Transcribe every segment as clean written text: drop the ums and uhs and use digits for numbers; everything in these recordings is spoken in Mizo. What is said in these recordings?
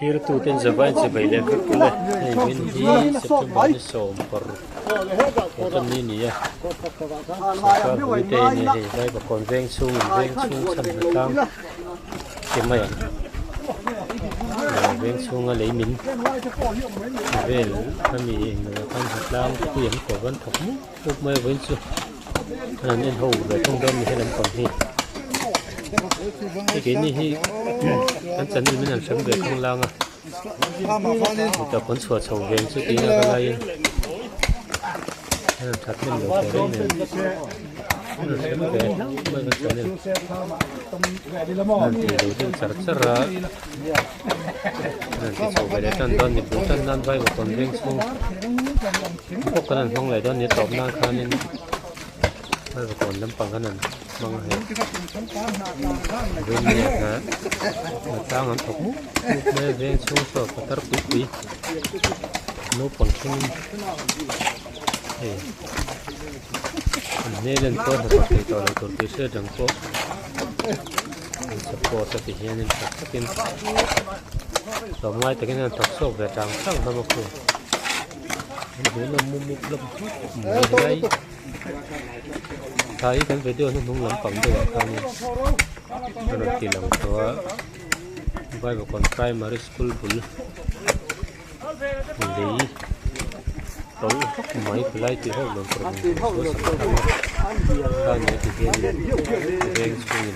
Thirtuten zavain chibai leh vek ule hei vin hi September ni 16 thawhtan ni a ni a sorkar hruaite a ni a hei Vaivakawn veng chhung in veng chhung chhan hna tlang ti mai ang veng chhunga lei min vel ami englo ah khan hna tlang pui an ko van thawk mup mup mai a vawiin chu an han en ho ve thung dawn a ni helam pang hi. Hei keini hi kan channel min han hrem ve khang lang a heta kawn chhuah chho veng chu tiin a ka laiin an han that hnem lo teh reng nen an han hrem ve hlauh mai kan channel an han ti lo deuh char char a an han ti chho ve leh tan dawn ni bul tan nan vaivakawn veng chhung bawk kan han hmang leh dawn ni a tawp nan khanin vaivakawn lampang khan han hmang a hei veng ah tlang an thawk mup mup mai a veng chhung saw patar pui pui naupang thlengin hei an hmel en pawh hnathawk thei tawh lo tur tih hriat reng pawh an support a ti hianin tha takin tlawmngai takin an thawk chhuak ve tang tang hlawm a khu an hmuhnawm mup mup hlawm khawp mai helai. Thla hi kan video hnuhnung lampang deuh ah khanin a rawn ti lang tawh a Vaivakawn primary school bul lei tawlh vak mai khulai tih ho lo tur ang chu a sak thang a kha nia ti hianin veng chhungin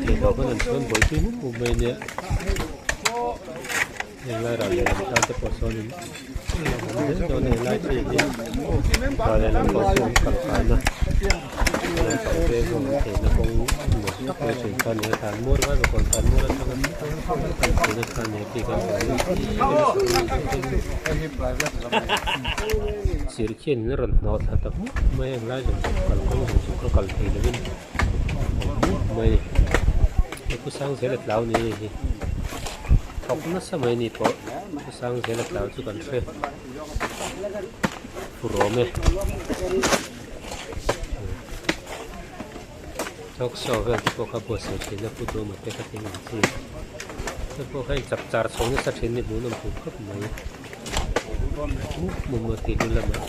theihtawp an han chhuan buaipui mup mup mai ania. Heng lai ral lehlam tan te pawh sawnin a awm zel dawn a ni helai phei hi ral lehlam pawh chu an kal kaina lampang veng ho an theihna kawng nuam tak mai thin kha a ni a tlan mual vai bawk a tlan mual atanga an theihna kha a ni a tih kan sir khian in a rawn hnawh thla ta hmuk mai a helai zawng zawng kalkawng zawng zawng kha kal thei lovin a awm hmuk mai a ni he pu sang zel a tlau ni hei hi. Thawk nasa mai ni pawh pu sang zel a tlau chu kan hre rawm e talk show vel te pawh kha buatsaih thin a pu duhawm te kha tin ang chi te pawh kha in chap char chho nasa thin ni hmuhnawm thei khawp mai mup mup a tih hnu lamah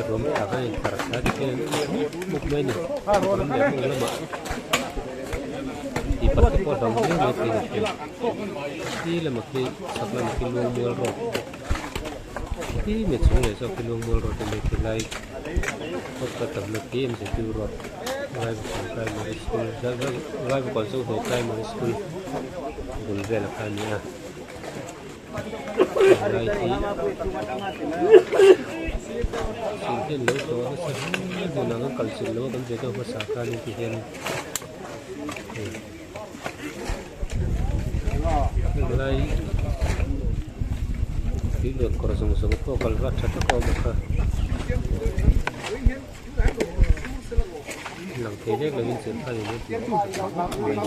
rawm thlak a intar thla te hian mup mup mai a ni rawm leh hmun lamah tih pat te pawh a hlauh viau mai thei a ni khi lamah khi chhak lamah khi luangmual road khi mi chung leh zawk khi luangmual road a ni khi lai kawt tamna khi mzp road Vaivakawn primary school Vaivakawn Zohnuai primary school bul velah kha a ni a. Helai hi thil hian lo tawh nasa hle hmun ang a kal chilh lo a kan ve deuh hmasa khan ti hian hei helai tui luan kawr zawng zawng pawh kal vat tha tak a awm a kha. Lang thei lek lovin chilh kha in a ti mai a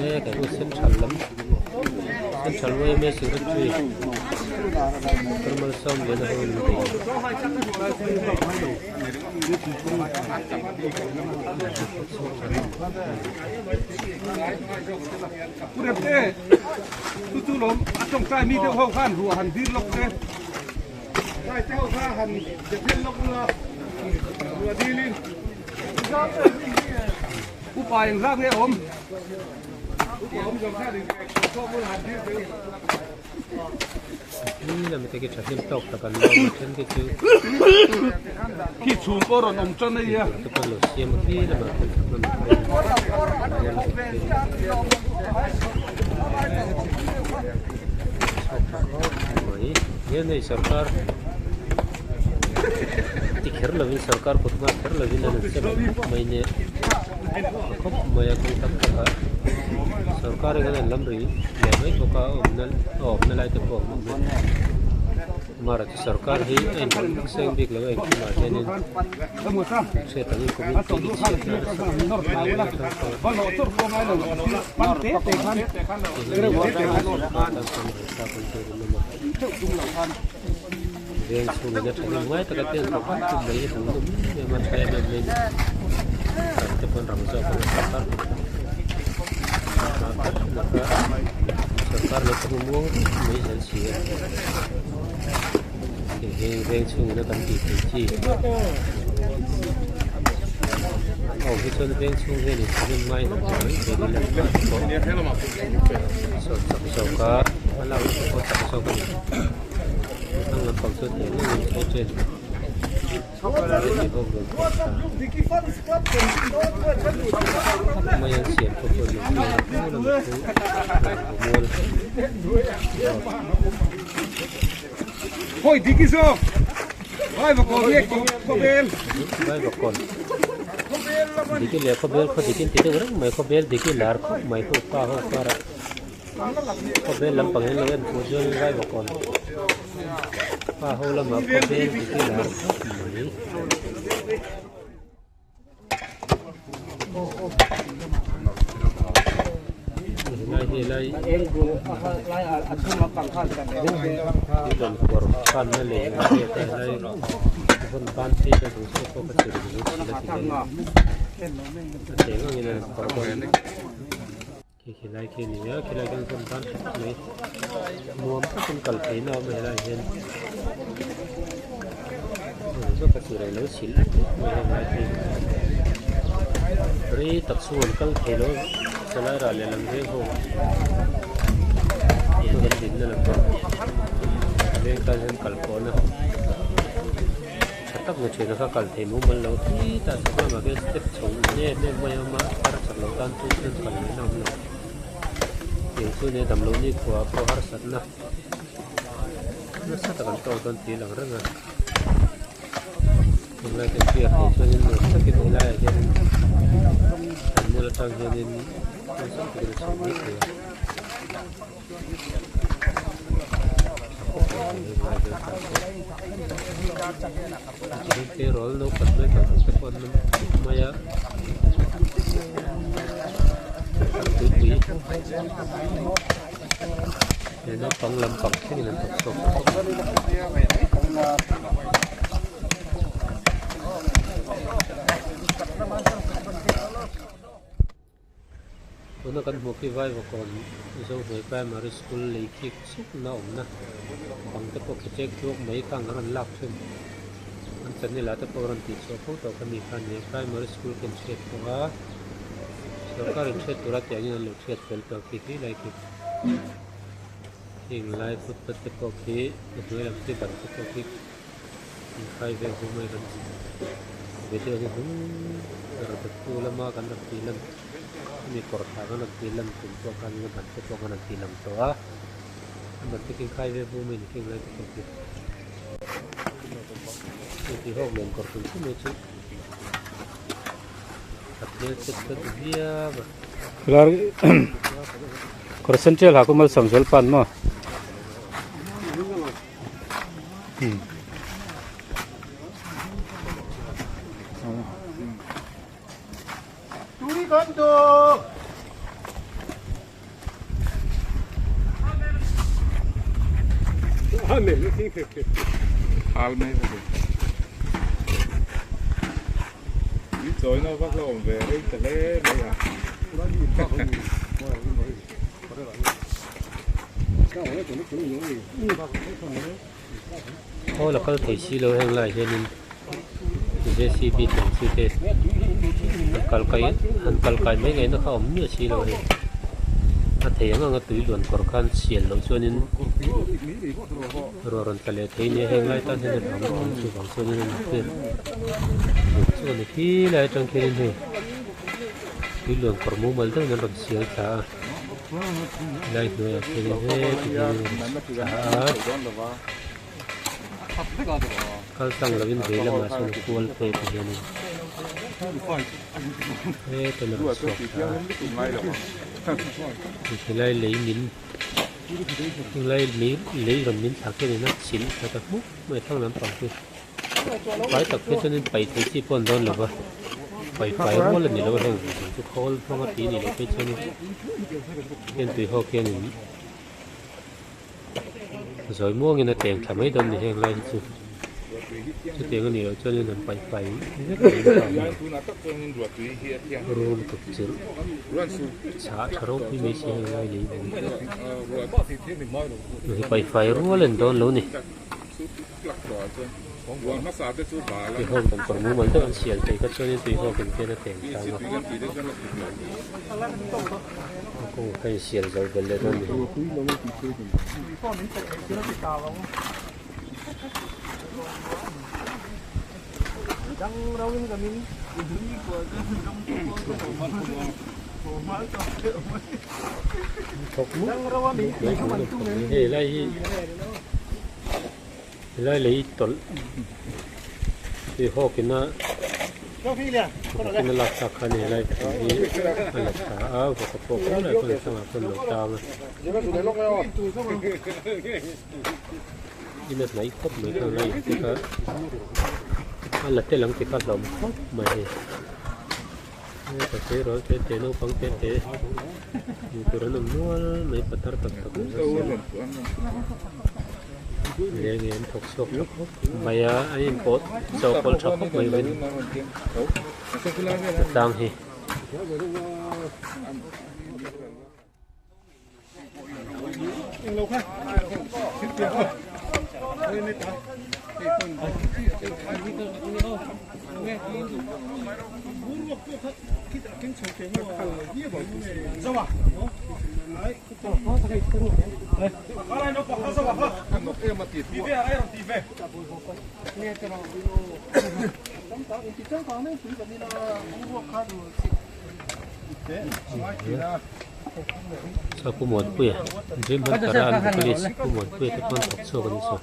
ni e kan hmu central lam central yma secretary Doctor Malsawmliana ho in bei Ni lam te khi thahnem tawk tak an lo awm a then te chu Khi chhung pawh rawn awm tan a nia. Te pawh lo siam a khi lamah khan thahnem mai hian hei sarkar ti kher lovin sarkar kut nghak kher lovin an han sem khawp mai nia khawp mai a kawng tam tak ah sarkar in an lam rih leh mai bawk a awmna a awmna lai te pawh a awm a amaherawhchu chu sarkar hi a inhawlh vek seng bik lo a engkim ah hianin hriat angin community hi chhiat na nasa Veng chhungin a thahnem ngai taka te an thawk vak mai hi hmuh nawm em em a tha em em mai a ni. te pawn rang zawk ang a sawrkar hna kha sawrkar leh chu muang reng mai zel si a hei hi veng chhungin a kan tih theih chi a awm hi chuan veng chhung hian in thahnem ngai hnam chu mai thei ni lo pawh sawt chak zawk a a lak na te pawh chak zawk a ni thlang lampang chu thei reng in thei chen. Khawvel lampang hi an lo en fuh chuan Vaivakawn pa ho lamah khawvel dik hi lar khawp mai. Helai hi helai tuilawn kawr panna leh helai vawn ban phei te zawng zawng pawh ka chhir duh a ti hian a cheng angin a kawr dawn. Khi khilai khi a ni a khilai khian hmun tan tha tak mai nuam takin kal theihna a awm a helaiah hian heng zawk a chirh alo chhilh vek mai a helai hi rei tak chhung an kal thei lo chalai rah leh lam veng ho tuna kan dinna lam pawh veng tan hian kal pawhna. Tha tak ni thin a kha kal thei mumal lo khi tah chhak lamah khian step chho em em mai a awm a har chak lo tan chu chuan kal mai na awm lo tiang chu nia damlo ni khuaah pawh harsatna nasa tak an tawk dawn tih a lang reng a tunlai kan hriat theih chuanin nuam takin helaiah hianin an mual atang hianin nasa takin a chho mai thei a. Tleirawl naupang hmel tak tak te pawh an awm theuh mai a tuipui he naupang lampang thlengin an thawk chhuak bawk. Tuna kan hmuh khi Vaivakawn Zohnuai Primary School lei khik chukna awmna bang te pawh khi chek tluak mai kha ang rawn lak thin. An channel ah te pawh rawn tih chhuah fo tawh kha mi kha a ni a, Primary School khi an chhiat tawh a, sorkar in chhiat tura tih angin an lo chhiat fel tawh khi khi lai khi heng lai footpath te pawh khi a hnuai lam khi ban te pawh khi inkhai vel chu mai kan video hi hnung rawttu lama kan rawn tih lan hemi kawr thla kan rawn tih lan tum pawh khan a ban te pawh kan rawn tih lang tawh a a ban te khi inkhai ve bum a ni kheng lai te pawh khi hei ti hawk nen kawr tum chu mai chu a hmel chet chet viau a. Kawr sen tial ha ku malsawm zual pan maw. Khawl a kal thei si lo heng laiah hianin JCB tih ang chi te han kal kai han kal kai mai ngaihna kha a awm miah si lo a ni a thei ang ang a tui luan kawr khan sial loh chuanin ruah rawn tla leh thei nia heng lai tan hian a hlauhawm ang chuvang chuanin an vel chu a ni khi lai atang khianin hei tui luan kawr mumal deuhin an rawn sial thla a. Helai hnuaiah khian in heti hian in rawn chhuk thla a kal tlang lovin vei lamah sawn a kual phei ti hian in hetan a rawn chhuak thla a helai lei min helai lei rawn min thlak hian in a chilh thla ta hmuk mai thlang lampang chu. Fai tak phei chuanin pai thei chi pawh an dawn lo va, pai fai rual a ni lo heng chu khawl hmanga tih a nih loh phei chuanin heng tui ho khianin zawi muangin a teng thla mai dawn a ni heng lai hi chu. Chutiang a nih loh chuanin han paih fai vek mai bawk ang. Rum tukchilh chhah tha ropui mai si hei lai lei bawm hi paih fai rual a ni dawn lo ni. Tuihawk dan kawr mumal deuh an sial thei kha chuanin tuihawk in khian a teng tlang a, a kawng kha insial zo belh leh dawn a ni. Thawk mup mup mai kan awm khawp mai hei lai hi helai lei tawlh tui hawk ina vawk ina lak thlak khan helai thing hi a la tha a vawk a pawh kher lai pawn a hrangah pawn a lo tang a. In a hnaih khawp mai kha lai te kha a la tel ang ti kha hlawm khawp mai hei heta tleirawl te te naupang te te hmuh tur an awm nual mai pathar tak tak an hre sia leng hi an thawk chhuak tha khawp mai a an inpawh chawhpawlh tha khawp mai vin tlang hi. Saw Pu Muanpuia Dream Hunter a an vocalist Pu Muanpuia te pawh an thawk chhuak a ni saw.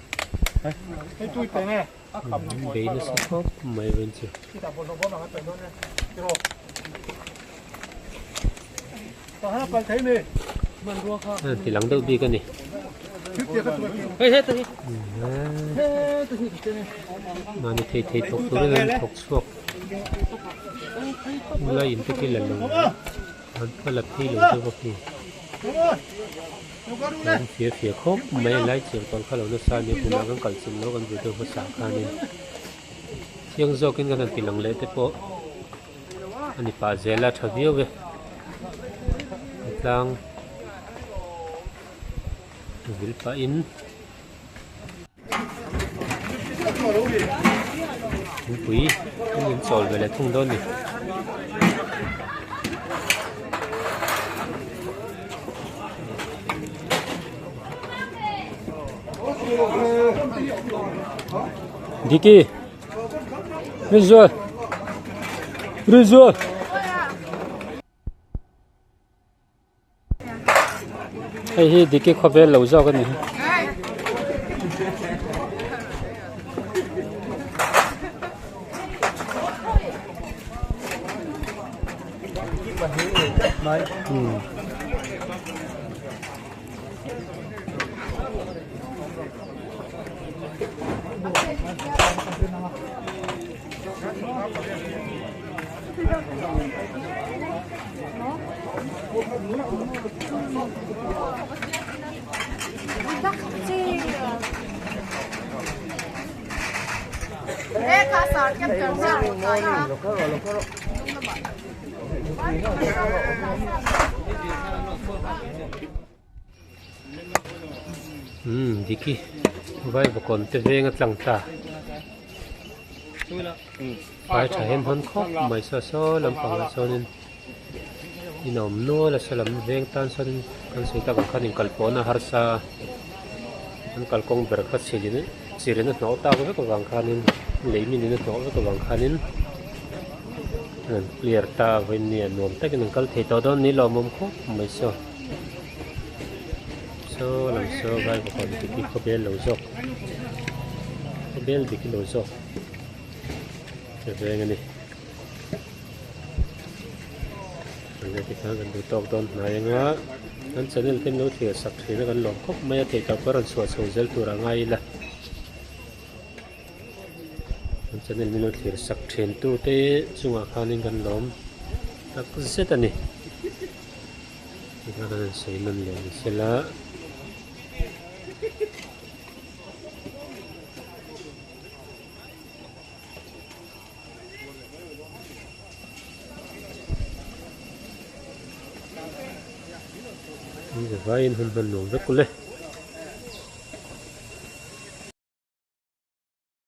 An bei nasa khawp mai vawiin chu. A ti lang deuh bik a ni. Mahni thei thei thawk turin an thawk chhuak. Lai in te khi la lo an ka la phei lo deuh a khi an fia fia khawp mai a lai chiang tawn kha lo nasa ania hmunah kan kal chilh lo kan video hmasa ah khanin chiang zawkin kan han ti lang leh te pawh a ni pah zel a tha viau e tlang vil pahin. Thingpui an in chawl ve leh thung dawn a ni. Diki Rizal Rizal Hei hi Diki khawvel lo zawk a ni. Umm Diki Vaivakawn te veng a tlang ta Fai tha hem hawn khawp mai saw saw lampangah sawnin in a awm nual a saw lam veng tan sawnin kan sawi tak ang khan inkalpawhna harsa a an kalkawng ber kha chilin chirin a hnawh tak vek avang khanin lei minin a hnawh vek avang khanin an clear ta a vawiin ni a nuam takin an kal thei tawh dawn ni lawmawm khawp mai saw saw lam saw vaivakawn dik hi khawbel lo zawk khawbel dik lo zawk. Ka veng a ni. Kan tikhan kan duh tawk dawn hnai anga kan channel te min lo thlir sak thin a kan lawm khawp mai a theih tawp ka rawn chhuah chho zel tur a ngai ila. Kan channel min lo thlir sak thin tu te chungah khanin kan lawm tak zet a ni. Tikhan kan han sawi nawn leh ni sela. In zavaiin hun hman nuam vek ule.